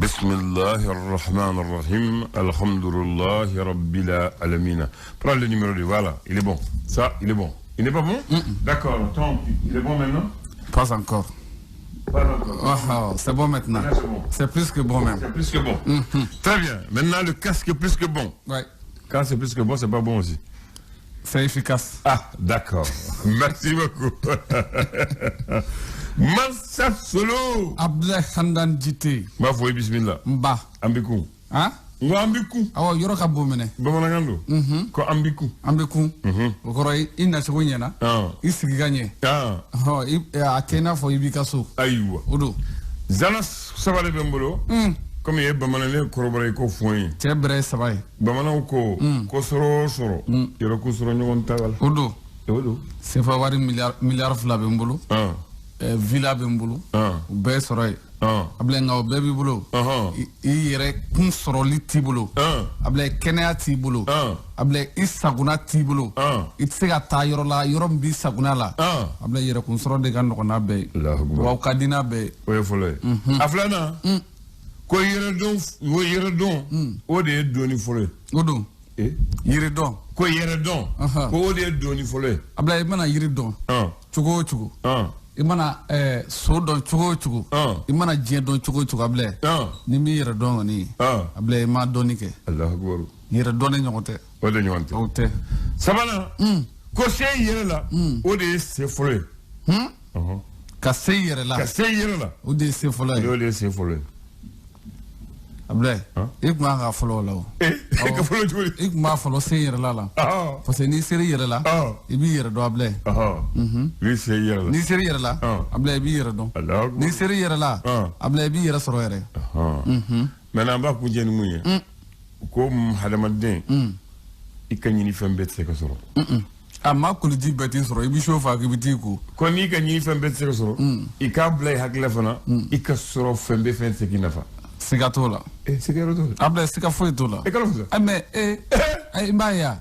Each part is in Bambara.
Bismillah ar-Rahman ar-Rahim. Alhamdulillahi Rabbil Alamin. Prends le numéro 2, voilà, il est bon. Ça, il est bon. Il n'est pas bon? D'accord, tant pis. Il est bon maintenant? Pas encore. Pas encore. Oh, c'est bon maintenant. C'est bon. C'est plus que bon même. C'est plus que bon. Très bien. Maintenant, le casque est plus que bon. Ouais. Quand c'est plus que bon, c'est pas bon aussi. C'est efficace. Ah, d'accord. Merci beaucoup. Mansa Solo. Abdoulaye Khandan Djité. M'a fouillé bismillah. Mba. Ambikou. Hein? Ngo ambikou. Awa yoro ka bo mene. Bamanankan don. Ko ambikou. Ambikou. O kɔrɔ i nacogo ɲɛna. I sigi ka ɲɛ. A kɛ i n'a fɔ i b'i ka so. Ayiwa. O don. Zana saba de bɛ n bolo. Komi ye bamanan ne kɔrɔbɔrɔ ye ko fɔ n ye. Cɛ bɛrɛ ye saba ye. Bamananw ko. Ko sɔrɔ o sɔrɔ. Yɔrɔ ko sɔrɔ ɲɔgɔn ta la. O don. O don. CFA wari miliyari 2 bɛ n bolo. Villa bɛ n bolo. O bɛɛ ye sɔrɔ ye. Ablaye nka o bɛɛ b'i bolo. I yɛrɛ kun sɔrɔli t'i bolo. Ablaye kɛnɛya t'i bolo. Ablaye i sagona t'i bolo. I tɛ se ka taa yɔrɔ la yɔrɔ min b'i sagona la. Ablaye yɛrɛ kun sɔrɔ de ka nɔgɔn n'a bɛɛ ye. Wa o ka di n'a bɛɛ ye. O ye fɔlɔ ye. A filanan. Ko yɛrɛdɔn o de ye donni fɔlɔ ye. O don. Yiridɔn. Ko yɛrɛdɔn. Ko o de ye donni fɔlɔ ye. Ablaye i mana yiri dɔn. Cogo o cogo. I mana so dɔn cogo o cogo. I mana diɲɛ dɔn cogo o cogo Ablaye. Ni m'i yɛrɛ dɔn kɔni. Ablaye i ma dɔnni kɛ. Alahu akibaru. Yɛrɛ dɔn de ɲɔgɔn tɛ. O de ɲɔgɔn tɛ. O tɛ. Sabanan. Ko se i yɛrɛ la. O de ye se fɔlɔ ye. Ka se i yɛrɛ la. Ka se i yɛrɛ la. O de ye se fɔlɔ ye. O de ye se fɔlɔ ye. Ablaye i tun b'a ka fɔlɔ o la o. Ka fɔlɔ cogo di? I tun b'a fɔlɔ se i yɛrɛ la la. Parce que n'i sera i yɛrɛ la. I b'i yɛrɛ dɔn Ablaye. N'i sera i yɛrɛ la. N'i sera i yɛrɛ la. Ablaye i b'i yɛrɛ dɔn. N'i sera i yɛrɛ la. Ablaye i b'i yɛrɛ sɔrɔ yɛrɛ. Maintenant an b'a kuncɛ ni mun ye. Ko hadamaden. I ka ɲini fɛn bɛɛ tɛ se ka sɔrɔ. A ma koliji bɛɛ t'i sɔrɔ i bɛ so fa k'i bɛ t'i ko. Ko n'i ka ɲini fɛn bɛɛ tɛ se ka sɔrɔ. I k'a bila i hakili la fana. I ka sɔrɔ fɛn bɛɛ fɛn tɛ se k'i nafa. Siga t'o la. Siga yɔrɔ t'o la. Ablaye siga foyi t'o la. E kalo fisa. Mais i b'a ye wa.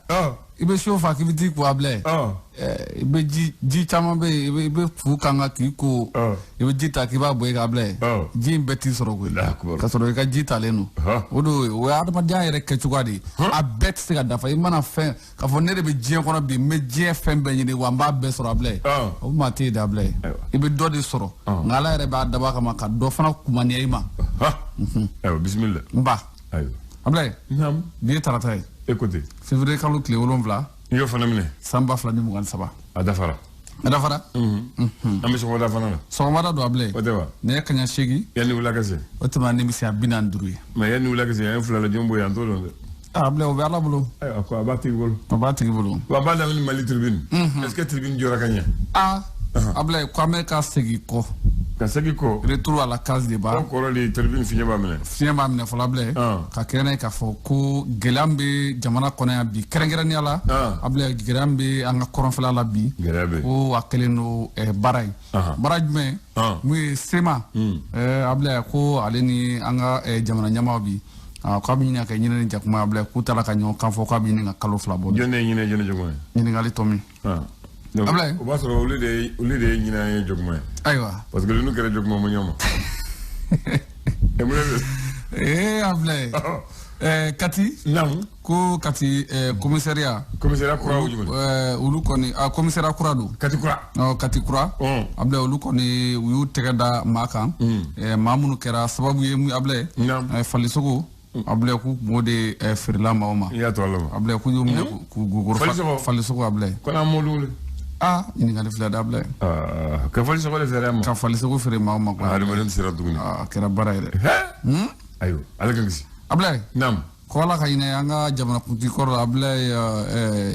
I bɛ so fa k'i bɛ t'i ko Ablaye. I bɛ ji caman bɛ yen i bɛ fu kan ka k'i ko. I bɛ ji ta k'i b'a bɔ i kan Ablaye. Ji in bɛɛ t'i sɔrɔ koyi. K'a sɔrɔ i ka ji talen don. O don o ye adamadenya yɛrɛ kɛcogoya de ye. A bɛɛ tɛ se ka dafa i mana fɛn k'a fɔ ne de bɛ diɲɛ kɔnɔ bi n bɛ diɲɛ fɛn bɛɛ ɲini wa n b'a bɛɛ sɔrɔ Ablaye. O maa tɛ yen dɛ Ablaye. I bɛ dɔ de sɔrɔ. Nka Ala yɛrɛ b'a dabɔ a kama ka dɔ fana kumaniya i ma. Ayiwa bisimila. N ba. Ayiwa. Ablaye. Naamu. Bi ye tarata ye. Écoutez. Février kalo tile 7. I y'o fana minɛ. San 2023. A dafara. A dafara. An bɛ sɔgɔmada fana la. Sɔgɔmada don Ablaye. O tɛ wa. Nin ye kaɲa 8. Yanni wula ka se. O tɛmɛna ni misiya 45 ye. Mais yanni wula ka se an ye fila la jɔn bɔ yan an t'o dɔn dɛ. Ablaye o bɛ Ala bolo. Ayiwa ko a b'a tigi bolo. A b'a tigi bolo. Wa a b'a daminɛ Mali tribune. Est-ce que tribune jɔra ka ɲɛ? Ablaye ko an bɛ ka segin kɔ. Ka segin kɔ. Retour à la case de bas. O kɔrɔ de tribune fiɲɛ b'a minɛ. Fiɲɛ b'a minɛ fɔlɔ Ablaye. Ka kɛ n'a ye k'a fɔ ko gɛlɛya min bɛ jamana kɔnɔ yan bi kɛrɛnkɛrɛnnenya la. Ablaye gɛlɛya min bɛ an ka kɔrɔnfɛla la bi. Gɛlɛya bɛ yen. Ko a kɛlen don baara ye. Baara jumɛn? Mun ye SEMA. Ablaye ko ale ni an ka jamana ɲɛmaaw bi. K'a bɛ ɲini ka kɛ ɲinɛ ni jakuma Ablaye k'u taara ka ɲɔgɔn kan fɔ k'a bɛ ɲini ka kalo 2 bɔ. Jɔn de ye ɲinɛ jɔn de ye jakuma ye? Ɲininkali tɔ min. Ablaye. O b'a sɔrɔ olu de ye ɲinɛ ye jakuma ye. Ayiwa. Parce que ninnu kɛra jakuma ma ɲɔgɔn ma. Ablaye. Kati. Naamu. Ko Kati commissariat. Commissariat kura o jumɛn? Olu kɔni commissariat kura don. Kati kura. Kati kura. Ablaye olu kɔni u y'u tɛgɛ da maa kan. Maa minnu kɛra sababu ye Ablaye. Naamu. Falisogo. Ablaye k'u kun b'o de feerela maaw ma. I y'a to Ala ma. Ablaye k'u y'u minɛ k'u gogoro. Falisogo. Falisogo Ablaye. Ko n'an m'olu wele. Ɲininkali filɛ dɛ Ablaye. Ka falisogo de feere a ma. Ka falisogo feere maaw ma. Adamaden sera tuguni. A kɛra baara ye dɛ. Ayiwa Ala k'an kisi. Ablaye. Naamu. Ko Ala ka hinɛ an ka jamanakuntigi kɔrɔ la Ablaye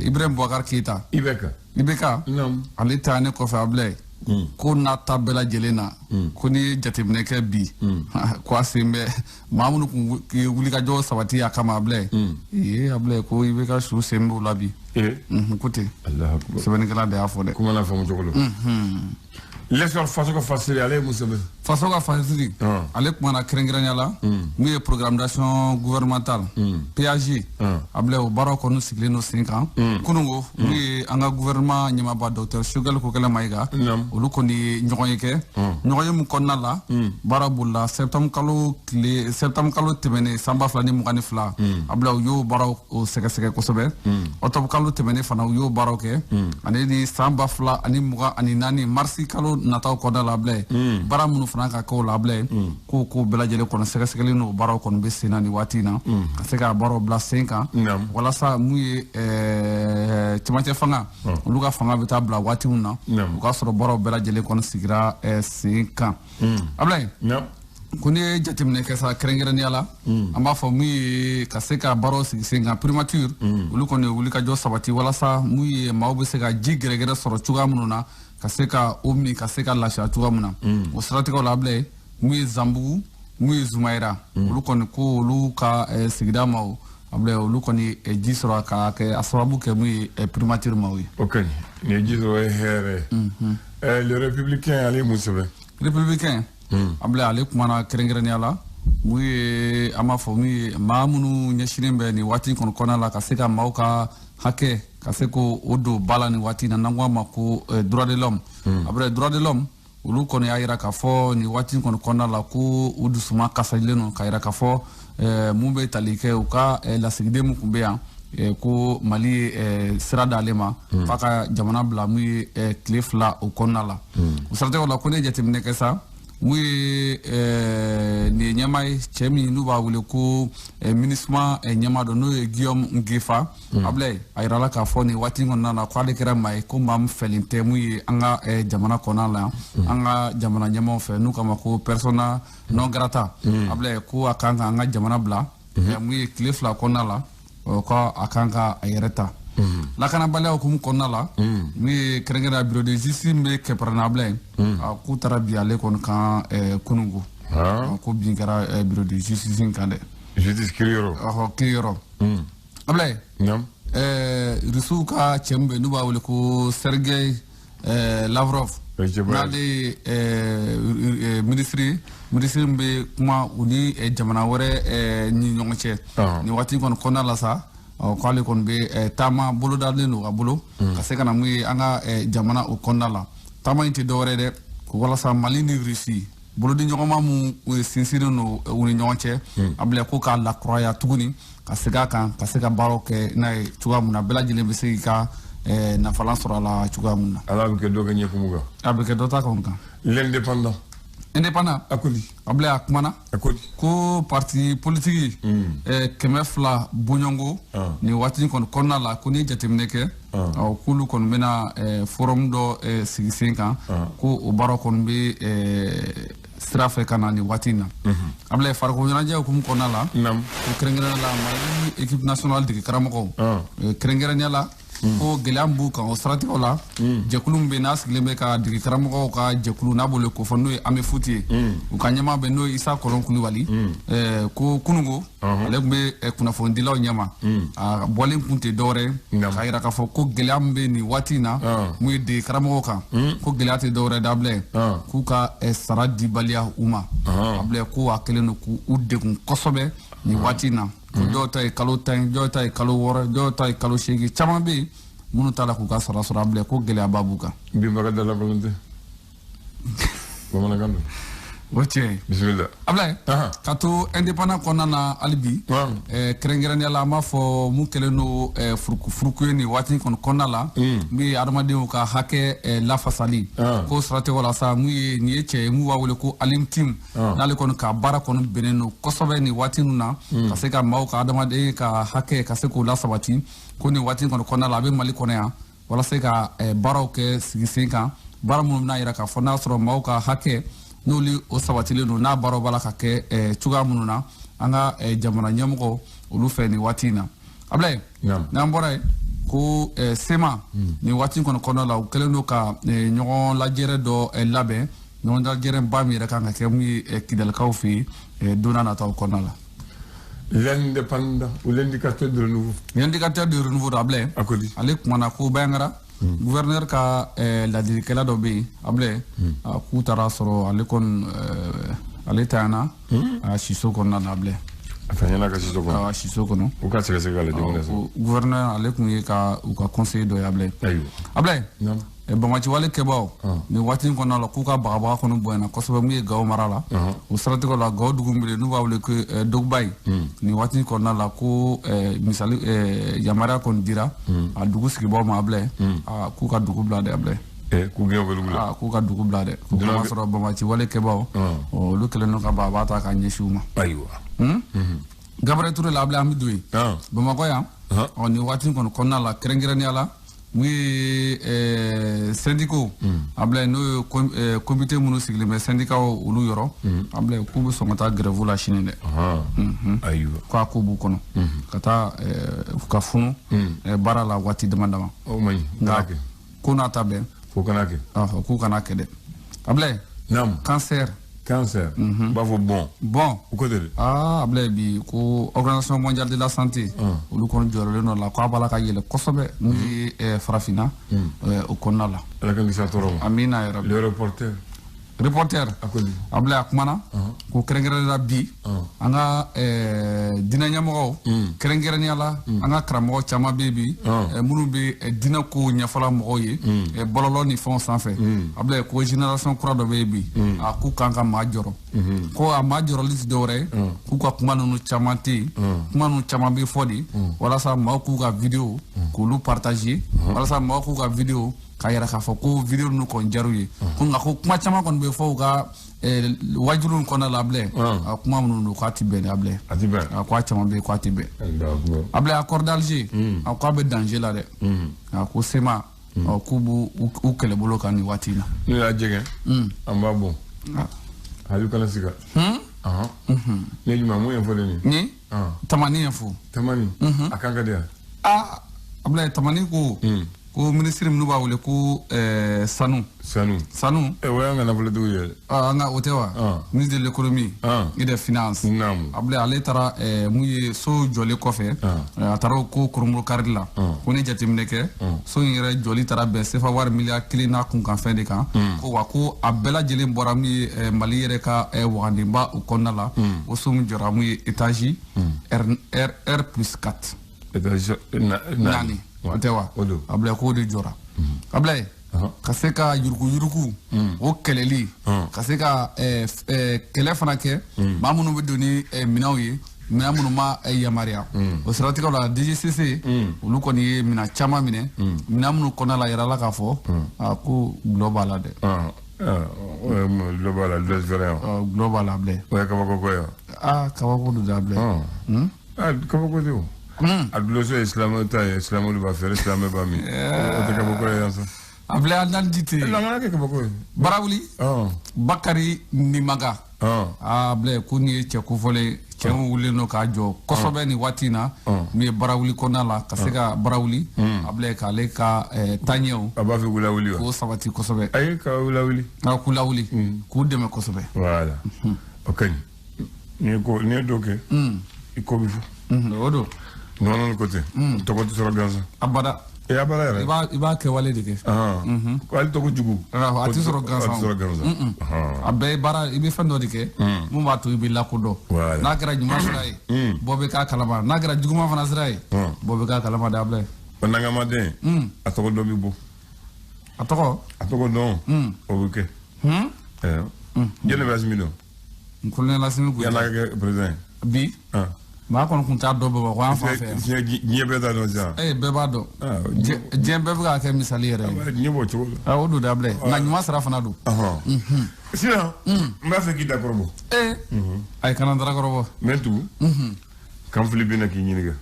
Ibrahim Boubacar Keita. IBK. IBK. Naamu. Ale taalen kɔfɛ Ablaye. Ko n'a ta bɛɛ lajɛlen na. Ko n'i ye jateminɛ kɛ bi. Ko a sen bɛ maa minnu kun wulikajɔ sabati a kama Ablaye. Ablaye ko IBK su sen b'o la bi. Ko ten. Alahu akibaru. Sɛbɛnnikɛla de y'a fɔ dɛ. Kuma n'a faamu cogo don. L'essor Faso ka fasiri ale ye mun sɛbɛn? Faso ka fasiri. Ale kumana kɛrɛnkɛrɛnnenya la. Mun ye programme d'action gouvernementale. PAG. Ablaye o baaraw kɔni sigilen don sen kan. Kununko mun ye ye an ka gouvernement ɲɛmaaba docteur Choguel Kokalla Maïga olu kɔni ye ɲɔgɔn ye kɛ ɲɔgɔn ye mun kɔnɔna la baara bolila septembre kalo tɛmɛnen san 2022 Ablaye u y'o baaraw sɛgɛsɛgɛ kosɛbɛ octobre kalo tɛmɛnen fana u y'o baaraw kɛ ani ni san 2024 marsi kalo nataw kɔnɔna la Ablaye baara minnu fana ka kɛ o la Ablaye ko bɛɛ lajɛlen kɔnɔ sɛgɛsɛgɛli n'o baaraw kɔni bɛ sen na nin waati in na ka se ka baaraw bila sen kan walasa mun ye cɛmancɛ fanga olu ka fanga bɛ taa bila waati min na u ka sɔrɔ baaraw bɛɛ lajɛlen kɔni sigira sen kan Ablaye ko n'i ye jateminɛ kɛ sa kɛrɛnkɛrɛnnenya la an b'a fɔ mun ye ka se ka baaraw sigi sen kan primature olu kɔni ye wulikajɔ sabati walasa mun ye maaw bɛ se ka ji gɛrɛgɛrɛ sɔrɔ cogoya minnu na ka se ka o min ka se ka lafiya cogoya min na o siratigɛw la Ablaye mun ye Zanbugu mun ye Zumayira olu kɔni ko olu ka sigida maaw Ablaye olu kɔni ji sɔrɔ ka kɛ a sababu kɛ mun ye primature maaw ye. O kɔni nin ye ji sɔrɔ ye hɛrɛ ye. Le républicain ale ye mun sɛbɛn? Républicain Ablaye ale kumana kɛrɛnkɛrɛnnenya la mun ye an b'a fɔ mun ye maa minnu ɲɛsinnen bɛ nin waati kɔni kɔnɔna la ka se ka maaw ka hakɛ ka se k'o don ba la nin waati in na n'an ko a ma ko droit de l'homme Ablaye droit de l'homme olu kɔni y'a yira k'a fɔ nin waati kɔni kɔnɔna la ko u dusuma kasalilen don k'a yira k'a fɔ mun bɛ tali kɛ u ka lasigiden mun tun bɛ yan ko Mali ye sira d'ale ma f'a ka jamana bila mun ye tile 2 o kɔnɔna la o siratigɛw la ko ne ye jateminɛ kɛ sa mun ye nin ye ɲɛmaa ye cɛ min n'u b'a wele ko MINUSMA ɲɛmaa dɔ n'o ye Guillaume Ngefa Ablaye a yirala k'a fɔ nin waati kɔnɔna na k'ale kɛra maa ye ko maa min fɛlen tɛ mun ye an ka jamana kɔnɔna la an ka jamana ɲɛmaaw fɛ n'u k'a ma ko persona non grata Ablaye ko a kan ka an ka jamana bila mun ye tile 2 kɔnɔna la ko a kan ka a yɛrɛ ta lakanabaliya hukumu kɔnɔna la mun ye kɛrɛnkɛrɛnnenya bureau de justice min bɛ Kɛpɛrɛna Ablaye a k'u taara bi ale kɔni kan kununko ko bin kɛra bureau de justice in kan dɛ. Justice kiriyɔrɔ. Ɔhɔ kiriyɔrɔ. Ablaye. Rusiw ka cɛ min bɛ yen n'u b'a wele ko Sergei Lavrov n'ale ye ministre min bɛ kuma u ni jamana wɛrɛ ni ɲɔgɔn cɛ nin waati kɔni kɔnɔna la sa k'ale kɔni bɛ taama bolodalen don a bolo ka se ka na mun ye an ka jamana o kɔnɔna la taama in tɛ dɔwɛrɛ dɛ ko walasa Mali ni Rusi bolodiɲɔgɔnma mun sinsinnen don u ni ɲɔgɔn cɛ Ablaye ko k'a lakuraya tuguni ka segin a kan ka se ka baaraw kɛ n'a ye cogoya mun na bɛɛ lajɛlen bɛ se k'i ka nafalan sɔrɔ a la cogoya mun na. Ala bɛ kɛ dɔ kɛ ɲɛkumu kan. A bɛ kɛ dɔ ta kan. L'indépendant. Indépendant. A ko di. Ablaye a kumana. A ko di. Ko parti politique 200 bɔɲɔgɔnko nin waati kɔni kɔnɔna la ko n'i ye jateminɛ kɛ k'olu kɔni bɛna forum dɔ sigi sen kan ko o baara kɔni bɛ sira fɛ ka na nin waati in na. Ablaye farikolo ɲɛnajɛ hukumu kɔnɔna la. Ko kɛrɛnkɛrɛnnenya la Mali équipe nationale dege karamɔgɔw. Kɛrɛnkɛrɛnnenya la. Ko gɛlɛya min b'u kan o siratigɛw la jɛkulu min bɛ n'a sigilen bɛ ka dege karamɔgɔw ka jɛkulu n'a b'o ko fɔ n'o ye AMEFOOT ye u ka ɲɛmaa bɛ n'o ye Isa Kɔlɔn Kulubali ko kununko ale tun bɛ kunnafonidilaw ɲɛma a bɔlen kun tɛ dɔwɛrɛ k'a yira k'a fɔ ko gɛlɛya min bɛ nin waati in na mun ye dege karamɔgɔw kan ko gɛlɛya tɛ dɔwɛrɛ d'Ablaye k'u ka sara dibaliya u ma Ablaye ko a kɛlen don k'u degun kosɛbɛ nin waati in na. Dɔw ta ye kalo 10 dɔw ta ye kalo 6 dɔw ta ye kalo 8 caman bɛ yen minnu t'a la k'u ka sara sɔrɔ Ablaye ko gɛlɛyaba b'u kan. Binbaga dalakolon tɛ bamanankan don. O tiɲɛ ye. Bisimila. Ablaye. Ka to indépendant kɔnɔna na hali bi. Kɛrɛnkɛrɛnnenya la an b'a fɔ mun kɛlen don furuku ye nin waati kɔni kɔnɔna la. Min ye adamadenw ka hakɛ lafasali. Ko siratigɛw la sa mun ye nin ye cɛ ye mun b'a wele ko Alim Tim. N'ale kɔni ka baara kɔni bɛnnen don kosɛbɛ nin waati ninnu na. Ka se ka maaw ka adamaden ka hakɛ ka se k'o lasabati. Ko nin waati kɔni kɔnɔna la a bɛ Mali kɔnɔ yan walasa ka baaraw kɛ sigi sen kan. Baara minnu bɛna yira k'a fɔ n'a sɔrɔ maaw ka hakɛ n'olu o sabatilen don n'a baaraw b'a la ka kɛ cogoya minnu na an ka jamana ɲɛmɔgɔw olu fɛ nin waati in na. Ablaye n'an bɔra yen ko SEMA nin waati kɔni kɔnɔna la u kɛlen don ka ɲɔgɔn lajɛrɛ dɔ labɛn ɲɔgɔn lajɛrɛ ba min yɛrɛ kan ka kɛ mun ye Kidalikaw fɛ yen don n'a nataw kɔnɔna la. L'indépendant ou l'indicateur de renouveau. L'indicateur de renouveau d'Ablaye. Ale kumana ko Bayangara. Gouverneur ka ladilikɛla dɔ bɛ yen Ablaye k'u taara sɔrɔ ale kɔni ale tanyana a siso kɔnɔna na Ablaye. A tanyana ka siso kɔnɔ. Siso kɔnɔ. U ka sɛgɛsɛgɛ ale denw na. Gouverneur ale kun ye ka u ka conseiller dɔ ye Ablaye. Ayiwa. Ablaye. Banbaanci wale kɛbaaw nin waati in kɔnɔna la k'u ka bagabaga kɔni bonyana kosɛbɛ mun ye Gawo mara la. O siratigɛ la Gawo dugu min n'u b'a wele ko Dogbayi. Nin waati in kɔnɔna la ko misali yamaruya kɔni dira a dugu sigibaaw ma Ablaye. K'u ka dugu bila dɛ Ablaye. K'u gɛn ka dugu bila. K'u ka dugu bila dɛ. Ko k'a sɔrɔ banbaanci wale kɛbaaw olu kɛlen don ka bagabaga ta k'a ɲɛsin u ma. Ayiwa. Gabriel Touré la Ablaye an bɛ don yen. Bamakɔ yan. Nin waati in kɔni kɔnɔna la kɛrɛnkɛrɛnnenya la. Mun ye syndicats Ablaye n'o ye comité minnu sigilen bɛ syndicats olu yɔrɔ Ablaye k'u bɛ sɔn ka taa grève la sini dɛ. Ayiwa. K'a ko b'u kɔnɔ. Ka taa ka funu baara la waati dama dama. O man ɲi. Nka ko n'a ta bɛn. K'u kana kɛ. K'u kana kɛ dɛ. Ablaye. Naamu. Cancer. Cancer. N b'a fɔ bon. Bon. O ko de. Ablaye bi ko Organisation mondiale de la santé. Olu kɔni jɔyɔrɔlen dɔ la k'a b'a la ka yɛlɛ kosɛbɛ n'u ye farafinna o kɔnɔna la. Ala k'an kisi a tɔɔrɔ ma. Amina yarabi. Le reporter. Reporter. A ko di. Ablaye a kumana. Ko kɛrɛnkɛrɛnnenya la bi. An ka diinɛ ɲɛmɔgɔw. Kɛrɛnkɛrɛnnenya la an ka karamɔgɔ caman bɛ bi. Minnu bɛ diinɛ ko ɲɛfɔla mɔgɔw ye. Bɔlɔlɔ ni fɛnw sanfɛ. Ablaye ko génération kura dɔ bɛ yen bi. A k'u kan ka maa jɔrɔ. Ko a maa jɔrɔli tɛ dɔwɛrɛ ye. K'u ka kuma ninnu caman tɛ yen. Kuma ninnu caman bɛ fɔ de. Walasa maaw k'u ka vidéo k'olu partager. Walasa maaw k'u ka vidéo k'a yira k'a fɔ ko vidéo ninnu kɔni diyar'u ye. Ko nka ko kuma caman kɔni bɛ fɔ u ka wajulu ninnu kɔnɔna la Ablaye. A kuma minnu don k'a ti bɛn dɛ Ablaye. A ti bɛn. A ko a caman bɛ yen k'a ti bɛn. Ablaye accord d'Alger. A ko a bɛ danger la dɛ. A ko SEMA. K'u b'u kɛlɛbolo kan nin waati in na. N'u y'a jɛgɛn. An b'a bɔn. Hali kana siga. Ne jumɛn mun ye fɔ nin ye. Ni. Tamani ye fo. Tamani. A kan ka di yan. Ablaye Tamani ko. Ko ministre minnu b'a wele ko Sanu. Sanu. Sanu. O y'an ka nafolotigiw ye. An ka o tɛ wa. Ministre de l'économie. Et des finances. Naamu. Ablaye ale taara mun ye so jɔlen kɔfɛ. A taara o ko kurunbonkarili la. Ko ni jateminɛ kɛ. So in yɛrɛ jɔli taara bɛn CFA wari miliyari 1 n'a kunkanfɛn de kan. Ko wa ko a bɛɛ lajɛlen bɔra mun ye Mali yɛrɛ ka wagandenba o kɔnɔna la. O so min jɔra mun ye étage R+4. Étage 4. O tɛ wa. Ablaye k'o de jɔra. Ablaye ka se ka yuruguyurugu o kɛlɛli ka se ka kɛlɛ fana kɛ maa minnu bɛ don ni minɛnw ye minɛn minnu ma yamaruya o siratigɛw la DGCC olu kɔni ye minɛn caman minɛ minɛn minnu kɔnɔna la yɛrɛ la k'a fɔ ko gulɔ b'a la dɛ. Gulɔ b'a la gulɔ fɛrɛ. Gulɔ b'a la Ablaye. O ye kabako ko ye wa. Kabako don dɛ Ablaye. Kabako de o. A dulɔso ye silamɛw ta ye silamɛw b'a feere silamɛ b'a min o tɛ kabako ye yan sa. Ablaye an n'an ji tɛ yen. An kana kɛ kabako ye. Barawuli. Bakari Nimaga. Ablaye ko nin ye cɛ kofɔlen cɛ min wulilen don k'a jɔ kosɛbɛ nin waati in na. Min ye Barawuli kɔnɔna la ka se ka Barawuli. Ablaye k'ale ka taaɲɛw. A b'a fɛ k'u lawuli wa. K'o sabati kosɛbɛ. Ayi k'u lawuli. K'u lawuli. K'u dɛmɛ kosɛbɛ. Voilà o ka ɲi n'i ye dɔ kɛ. I ko bɛ fɔ. O don. Non, côté. Tɔgɔ tɛ sɔrɔ gansan. Abada. Abada yɛrɛ. I b'a kɛwale de kɛ. Ko hali tɔgɔ jugu. A tɛ sɔrɔ gansan. A tɛ sɔrɔ gansan. A bɛɛ ye baara i bɛ fɛn dɔ de kɛ. Mun b'a to i bɛ lakodɔn. N'a kɛra ɲuman sira ye. Bɔ bɛ k'a kalama n'a kɛra juguman fana sira ye. Bɔ bɛ k'a kalama dɛ Ablaye. O nangamaden. A tɔgɔ dɔ bɛ bɔ. A tɔgɔ. A tɔgɔ dɔn. O bɛ kɛ. Jɔn de bɛ Asimi dɔn. Colonel Asimi Goïta. Yan'a ka kɛ président ye. Bi. Maa kɔni kun t'a dɔn Bamakɔ an fan fɛ yan. Diɲɛ bɛɛ t'a dɔn sisan. Bɛɛ b'a dɔn. Diɲɛ bɛɛ bɛ k'a kɛ misali yɛrɛ ye. Diɲɛ b'o cogo la. O don dɛ Ablaye nka ɲuman sira fana don. Sisan n b'a fɛ k'i dakɔrɔbɔ. Ayi kana n darakɔrɔbɔ. N bɛ tugu. Kan fili bɛ na k'i ɲininka.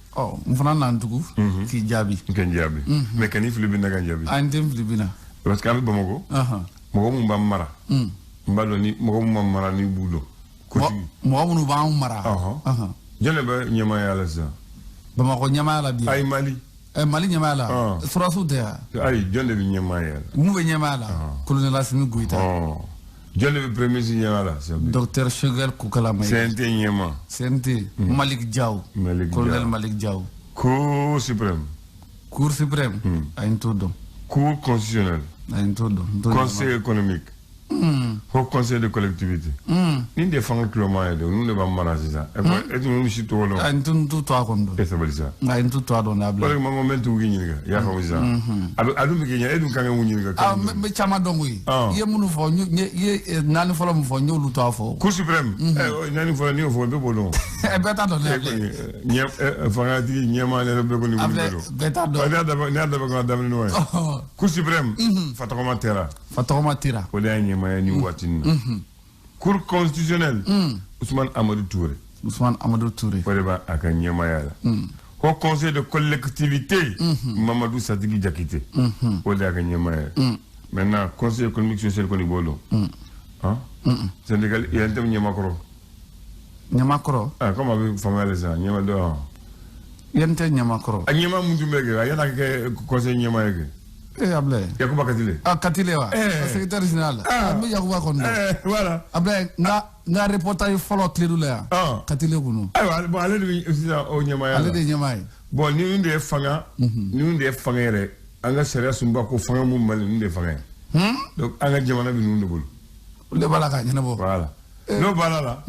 N fana na n tugu. K'i jaabi. N ka n jaabi. Mais kan'i fili bɛ na ka n jaabi. N tɛ n fili bɛ na. Parce que an bɛ Bamakɔ. Mɔgɔ mun b'an mara. N b'a dɔn ni mɔgɔ mun b'an mara n'i b'u dɔn. Mɔgɔ minnu b'an mara. Jɔn de bɛ ɲɛmaaya la sisan. Bamakɔ ɲɛmaaya la bi. Ayi Mali. Mali ɲɛmaaya la. Surasiw tɛ yan. Ayi jɔn de bɛ ɲɛmaaya la. Mun bɛ ɲɛmaaya la. Colonel Asimi Goïta. Jɔn de bɛ premier ministre ɲɛmaaya la sisan. Docteur Choguel Kokalla Maïga. CNT ɲɛmaa. CNT. Malick Diaw. Malick Diaw. Colonel Malick Diaw. Cour suprême. Cour suprême. Ayi n t'o dɔn. Cour constitutionnelle. Ayi n t'o dɔn. Conseil économique. Haut conseil de collectivité. Nin de fanga tuloma ye dɛ, ninnu de b'an mara sisan. E tun ninnu si tɔgɔ dɔn. N t'u tɔgɔ kɔni dɔn. E sabali sa. Nka n t'u tɔgɔ dɔn dɛ, Ablaye. Walima n ko n bɛ tugu k'i ɲininka, i y'a faamu sisan. A bɛ a dun bɛ k'i ɲɛ, e dun kan ka mun ɲininka? Ah, n bɛ caman dɔn koyi. I ye minnu fɔ, n ye i ye naani fɔlɔ min fɔ, n y'olu tɔgɔ fɔ. Cour suprême. Naani fɔlɔ n'i y'o fɔ, bɛɛ b'o dɔn. Bɛɛ t'a dɔn dɛ, Ablaye. Ɲɛ fangatigi ɲɛmaa yɛrɛ bɛɛ kɔni wuli bɛ dɔn. Bɛɛ t'a dɔn. Ne y'a dabɔ ka daminɛ n'o ye. Cour suprême. Fatɔgɔma Tera. Fatɔgɔma Tera. O de y'a ɲɛmaa ye nin waati in na. Cour constitutionnelle. Ousmane Amadou Touré. Ousmane Amadou Touré. O de b'a ka ɲɛmaaya la. Haut conseil de collectivité. Mamadou Sadiki Diakité. O de y'a ka ɲɛmaaya ye. Maintenant conseil économique social kɔni b'o dɔn. Han? Sénégal yan tɛ ɲɛmakɔrɔ. Ɲamakɔrɔ. Ah, comme a bɛ faamuya la sisan, ɲɛma dɔn. Yan tɛ ɲamakɔrɔ. A ɲɛma mun tun bɛ kɛ, a yan'a ka kɛ conseil ɲɛmaa ye kɛ. Eh, Ablaye. Yakuba Katile. Ah, Katile wa. Secrétaire général. Ah, n bɛ Yakuba kɔni dɔn. Voilà. Ablaye, n ka reportage fɔlɔ Kiledu la yan. Katile kun. Ayiwa, bon, ale de bɛ sisan o ɲɛmaaya la. Ale de ye ɲɛmaa ye. Bon, ninnu de ye fanga. Ninnu de ye fanga yɛrɛ. An ka sariya sunba ko fanga mun Mali, ninnu de ye fanga ye. Donc an ka jamana bɛ ninnu de bolo. Olu de b'a la k'a ɲɛnabɔ. Voilà. N'o b'a la.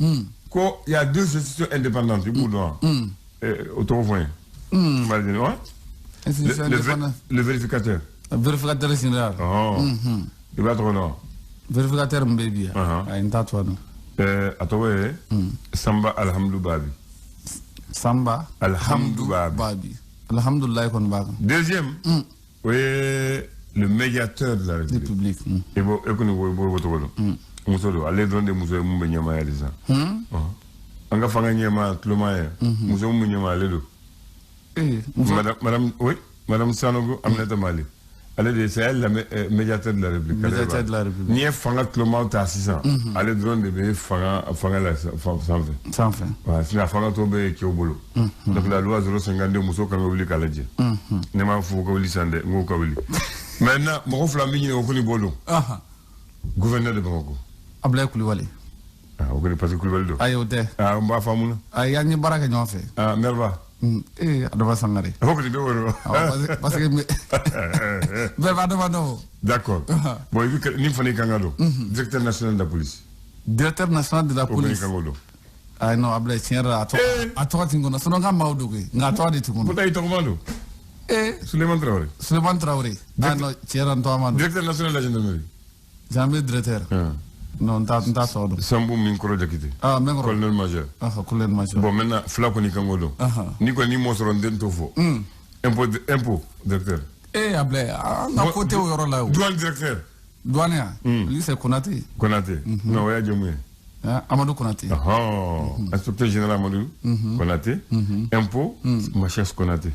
Ko il y a deux institutions indépendantes, i b'u dɔn wa? O tɔgɔ fɔ n ye. Mali wa? Institution indépendante. Le vérificateur. Vérificateur général. Oh. I b'a tɔgɔ dɔn wa? Vérificateur min bɛ bi yan. Ayi, n t'a tɔgɔ dɔn. A tɔgɔ ye Samba Alhamdou Babi. Samba Alhamdou Babi. Alhamdoulilayi kɔni b'a kan. Deuxième, o ye le médiateur de la République. E b'o e kɔni i b'o tɔgɔ dɔn. Muso don, ale dɔrɔn de muso ye mun bɛ ɲɛmaaya de sisan. An ka fanga ɲɛmaa tuloma ye. Muso mun bɛ ɲɛmaa ale don. Madame, oui, Madame Sanogo Aminata Mali. Ale de c'est elle la médiateur de la République. Médiateur de la République. N'i ye fanga tulomaw ta sisan, ale dɔrɔn de bɛ fanga la sanfɛ. Sanfɛ. Voilà, sinon fanga tɔ bɛ cɛw bolo. Donc la loi 052 muso kan ka wuli k'a lajɛ. Ne m'a fɔ ka wuli sisan dɛ, n ko ka wuli. Maintenant mɔgɔ fila min ɲini o kɔni b'o dɔn. Gouverneur de Bamako. Ablaye Coulibaly. Ah, o kɔni parce que Coulibaly don. Ayi, o tɛ. Ah, n b'a faamu na. Ayi, an ye baara kɛ ɲɔgɔn fɛ. Ah, Merva. Adama Sangare. O kɔni bɛ o dɔn. Parce que bɛɛ b'a dama dɔn. D'accord. Bon, i bɛ nin fana i kan ka dɔn. Directeur national de la police. Directeur national de la police. O kɔni i kan k'o dɔn. Ayi, non, Ablaye, tiɲɛ yɛrɛ la, a tɔgɔ ti n kɔnɔ. Sinon n ka maaw don koyi, nka a tɔgɔ de ti n kɔnɔ. Pourtant i tɔgɔma don. Souleymane Traoré. Souleymane Traoré. Ah non, tiɲɛ yɛrɛ la, n tɔgɔ ma don. Directeur national de la gendarmerie. Gendarmerie directeur. Non, n t'a tɔgɔ dɔn. Sambou Minkoro Diakité. Ah, Minkoro. Colonel major. Ah, colonel major. Bon, maintenant, fila kɔni kan k'o dɔn. Ni kɔni m'o sɔrɔ n den t'o fɔ. Impôt directeur. Eh, Ablaye, an ka ko tɛ o yɔrɔ la o. Douane directeur. Douane ya. Lui c'est Konaté. Konaté. Non, o y'a jamu ye. Amadou Konaté. Inspecteur général Amadou Konaté. Impôt, Machès Konaté.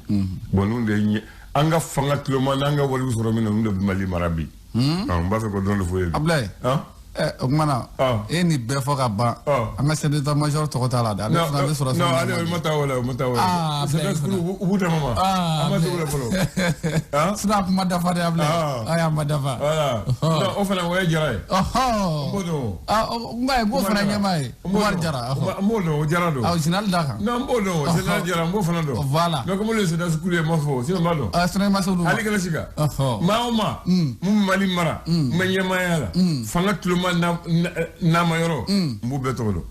Bon, nous de ye an ka fanga tuloma n'an ka wariw sɔrɔ min na, ninnu de bɛ Mali mara bi. N b'a fɛ k'o dɔrɔn de fɔ ye bi. Ablaye. O kuma na e ni bɛɛ fɔ ka ban, an ka chef d'état major tɔgɔ t'a la dɛ. Ale fana bɛ sɔrɔ. Non, ale o ma taa o la, o ma taa o la. U b'u dama ma. An ma se o la fɔlɔ. Sinon a kuma dafa dɛ, Ablaye. Ayi, a ma dafa. Voilà. Non, o fana o ye Jara ye. N b'o dɔn. N ko ayi, n k'o fana ɲɛmaa ye. Umaru Jara. N b'o dɔn, o Jara don. Awɔ, général da kan. Non, n b'o dɔn, général Jara, n b'o fana dɔn. Voilà. Mais comme olu ye CEDEAO ye, n m'a fɔ, sinon n b'a dɔn. Sinon i ma se olu ma. Hali kana sika. Maa o maa. Mun bɛ Mali mara. N bɛ ɲɛmaaya la. Fanga tuloma n'a ma yɔrɔ. N b'u bɛɛ tɔgɔ dɔn.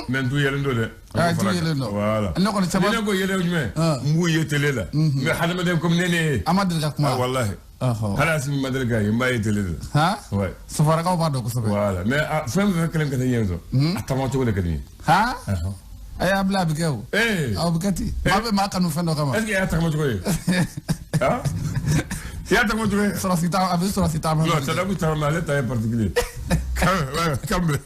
Mais n t'u yɛlɛn dɔn dɛ. Ah, t'u yɛlɛn dɔn. Voilà. Ne kɔni caman. Ni ne ko yɛlɛ jumɛn. N b'u ye télé la. Mais hadamaden comme ne ye. An ma deli ka kuma. Ah, walahi. Hali a sini ma deli k'a ye, n b'a ye télé de la. Han? Ouais. Sofarakaw b'a dɔn kosɛbɛ. Voilà. Mais fɛn fɛn kelen ka di n ye sɔn. A taama cogo de ka di n ye. Han? Ayi, Ablaye, a bɛ kɛ o. A bɛ kɛ ten. Maa bɛ maa kanu fɛn dɔ kama. Est-ce que i y'a tagama cogo ye? Han? I y'a tagama cogo ye? Sɔrɔsi ta, a bɛ sɔrɔsi taama. Non, Sadamu taama, ale ta ye particulier. Quand même.